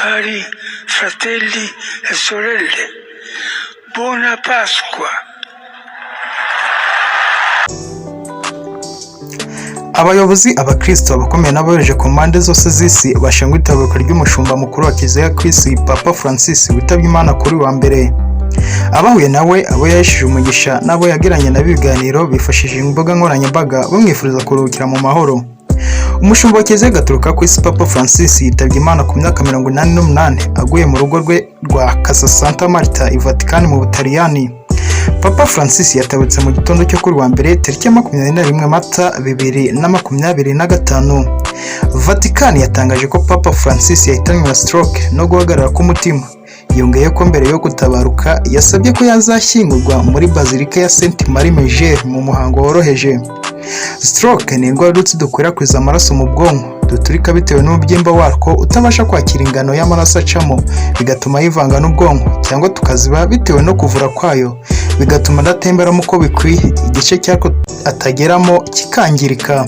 Cari fratelli e sorelle, buona Pasqua! Abayobozi, abakristo, abakomeye n'abohereje ku mpande zose z'isi bashenguwe itabaruka ry'umushumba mukuru wa Kiliziya ku isi Papa Francis witabye Imana kuri uyu wa mbere. Abahuye nawe, abo yahesheje umugisha n'abo yagiranye nabo ibiganiro bifashishije imbuga nkoranyambaga bamwifuriza kuruhukira mu mahoro. Umushumba wa Kiliziya Gatolika ku isi Papa Francis yitabye Imana ku myaka 88 aguye mu rugo rwe rwa Casa Santa Marta i Vatican mu Butaliyani. Papa Francis yatabarutse mu gitondo cyo kuri wa mbere tariki ya 21 Mata 2025. Vatican yatangaje ko Papa Francis yahitanywe na stroke no guhagarara k'umutima. Yongeye ko mbere yo gutabaruka yasabye ko yazashyingurwa muri Bazilika ya Sainte Marie Majeure mu muhango woroheje. Stroke ni indwara y'udutsi dukwirakwiza amaraso mu bwonko duturika bitewe n'umubyimba watwo utabasha kwakira ingano y'amaraso acamo, bigatuma yivanga n'ubwonko, cyangwa tukaziba bitewe no kuvura kwayo, bigatuma adatemberamo uko bikwiye, igice cyako atageramo kikangirika.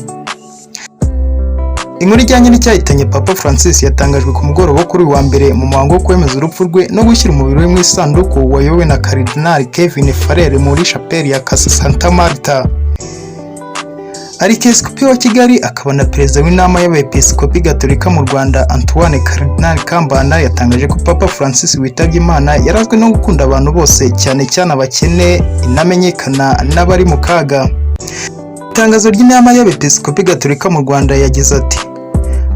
Inkuru ijyanye n'icyahitanye Papa Francis yatangajwe ku mugoroba wo kuri uyu wa mbere mu muhango wo kwemeza urupfu rwe no gushyira umubiri we mu isanduku wayobowe na Cardinal Kevin Farrell muri Chapelle ya Casa Santa Marta. Arikiyesikopi wa Kigali akaba na Perezida w'Inama y'Abepiskopi Gatolika mu Rwanda Antoine Cardinal Kambanda yatangaje ko Papa Francis witabye Imana yarazwe no gukunda abantu bose, cyane cyane abakene, intamenyekana n'abari mu kaga. Itangazo ry'Inama y'Abepiskopi Gatolika mu Rwanda yagize ati: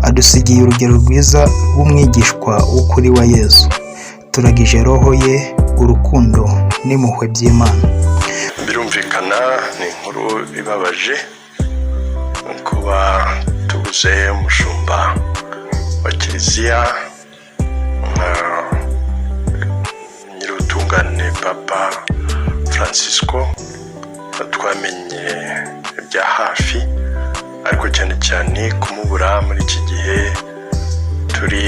"Adusigiye urugero rwiza rw'umwigishwa w'ukuri wa Yezu. Turagije roho ye urukundo n'impuhwe by'Imana." Birumvikana ni inkuru ibabaje kuba tubuze umushumba wa Kiliziya nka Nyir'ubutungane Papa Francisco twamenye ibya hafi, ariko cyane cyane kumubura muri iki gihe turi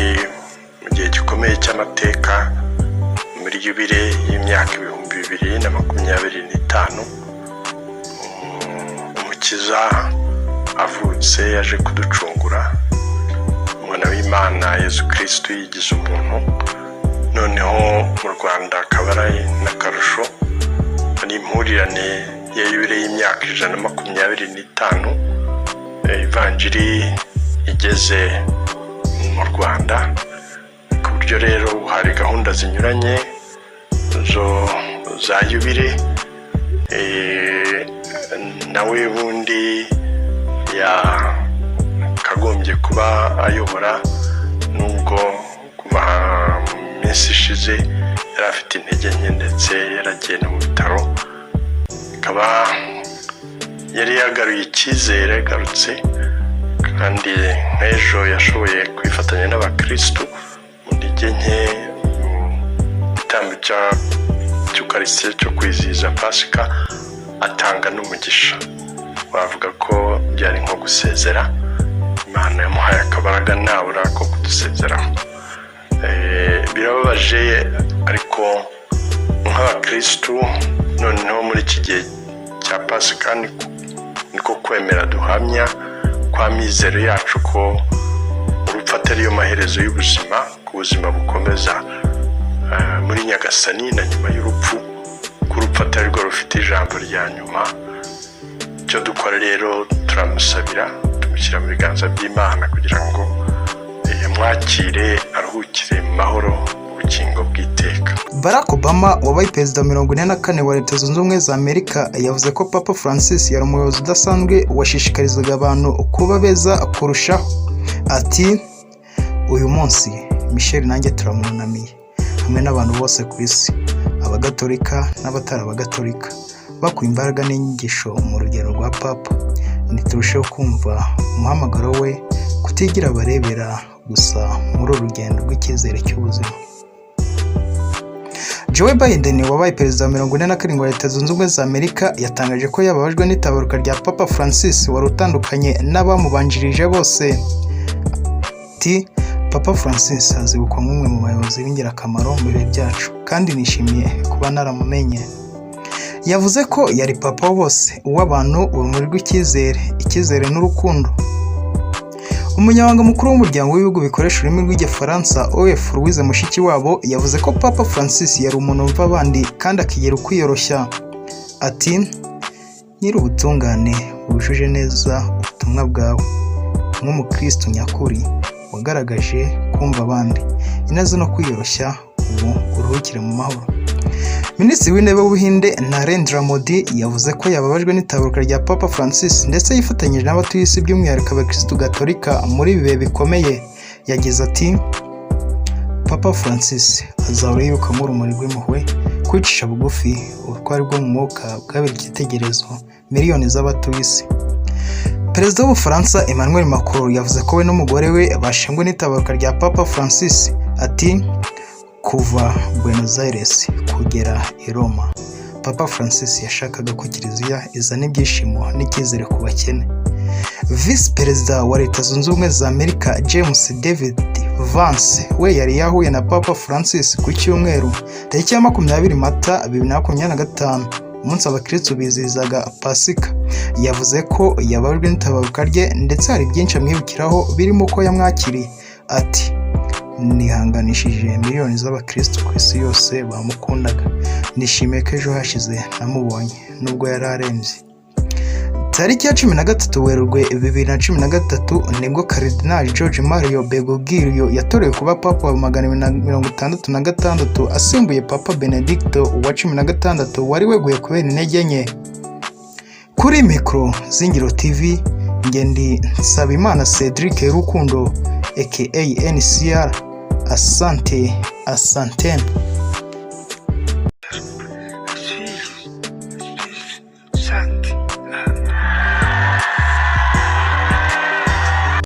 mu gihe gikomeye cy'amateka, muri yubile y'imyaka 2025, Umukiza avutse yaje kuducungura, Umwana w'Imana Yezu Kirisitu yigize umuntu. Noneho mu Rwanda akaba ari n'akarusho, ni impurirane ya yubile y'imyaka 125 ivanjiri igeze mu Rwanda, ku buryo rero hari gahunda zinyuranye zo za yubile. Nawe bundi yakagombye kuba ayobora, nubwo kuva mu minsi ishize yari afite intege nke ndetse yaragiye no mu bitaro, akaba yari yagaruye icyizere agarutse, kandi nk'ejo yashoboye kwifatanya n'abakirisitu mu ntege nke mu gitambo cya cy'ukarisitiya cyo kwizihiza Pasika, atanga n'umugisha. Wavuga ko byari nko gusezera. Imana yamuhaye akabaraga nabura ko kudusezeraho. Birababaje, ariko nk'abakirisitu noneho muri iki gihe cya Pasika niko kwemera duhamya kwa mizero yacu ko urupfu atari yo maherezo y'ubuzima, ko ubuzima bukomeza muri Nyagasani na nyuma y'urupfu, ko urupfu atari rwo rufite ijambo rya nyuma. Icyo dukora rero, turamusabira, tumushyira mu biganza by'Imana kugira ngo mwakire aruhukire mu mahoro ubugingo bw'iteka. Barack Obama wabaye perezida 44 wa Leta Zunze Ubumwe za Amerika yavuze ko Papa Francis yari umuyobozi udasanzwe washishikarizaga abantu kuba beza kurushaho. Ati: "Uyu munsi Michelle nanjye turamwunamiye hamwe n'abantu bose ku isi, abagatolika n'abatari abagatolika, bakuye imbaraga n'inyigisho mu rugero rwa Papa. Ntiturusheho kumva umuhamagaro we kutigira abarebera gusa muri uru rugendo rw'icyizere cy'ubuzima." Joe Biden wabaye perezida wa 47 wa Leta Zunze Ubumwe za Amerika yatangaje ko yababajwe n'itabaruka rya Papa Francis wari utandukanye n'abamubanjirije bose. Ati: "Papa Francis azibukwa nk'umwe mu bayobozi b'ingirakamaro mu bihe byacu, kandi nishimiye kuba naramumenye." Yavuze ko yari papa wa bose, uw'abantu, urumuri rw'icyizere, icyizere n'urukundo. Umunyamabanga mukuru w'umuryango w'ibihugu bikoresha ururimi rw'Igifaransa, OF, Louise Mushikiwabo, yavuze ko Papa Francis yari umuntu wumva abandi kandi akigira ukwiyoroshya. Ati: "Nyir'ubutungane, wujuje neza ubutumwa bwawe. Nk'umukristo nyakuri wagaragaje kumva abandi, ineza no kwiyoroshya, ubu uruhukire mu mahoro." Minisitiri w'Intebe w'Ubuhinde, Narendra Modi, yavuze ko yababajwe n'itabaruka rya Papa Francis ndetse yifatanyije n'abatuye isi, by'umwihariko abakirisitu gatolika, muri ibi bihe bikomeye. Yagize ati: "Papa Francis azahora yibuka nk'urumuri rw'impuhwe, kwicisha bugufi, ubutwari bwo mu mwuka bwabereye icyitegererezo miliyoni z'abatuye isi." Perezida w'Ubufaransa, Emmanuel Macron, yavuze ko we n'umugore we bashenguwe n'itabaruka rya Papa Francis. Ati: "Kuva Buenos Aires kugera i Roma, Papa Francis yashakaga ko Kiliziya izana ibyishimo n'icyizere ku bakene." Visi Perezida wa Leta Zunze Ubumwe za Amerika, James David Vance, we yari yahuye na Papa Francis ku cyumweru tariki ya 20 Mata 2025, umunsi abakirisitu bizihizaga Pasika. Yavuze ko yababajwe n'itabaruka rye ndetse hari byinshi amwibukiraho, birimo uko yamwakiriye. Ati: "Nihanganishije miliyoni z'abakirisitu ku isi yose bamukundaga. Nishimiye ko ejo hashize namubonye nubwo yari arembye." Tariki ya 13 Werurwe 2013 nibwo Karidinali Jorge Mario Bergoglio yatorewe kuba Papa wa 266, asimbuye Papa Benedicto wa 16 wari weguye kubera intege nke. Kuri mikoro Zingiro TV, ngendi Nsabimana Cedric Rukundo aka NCR. Asante, asantene.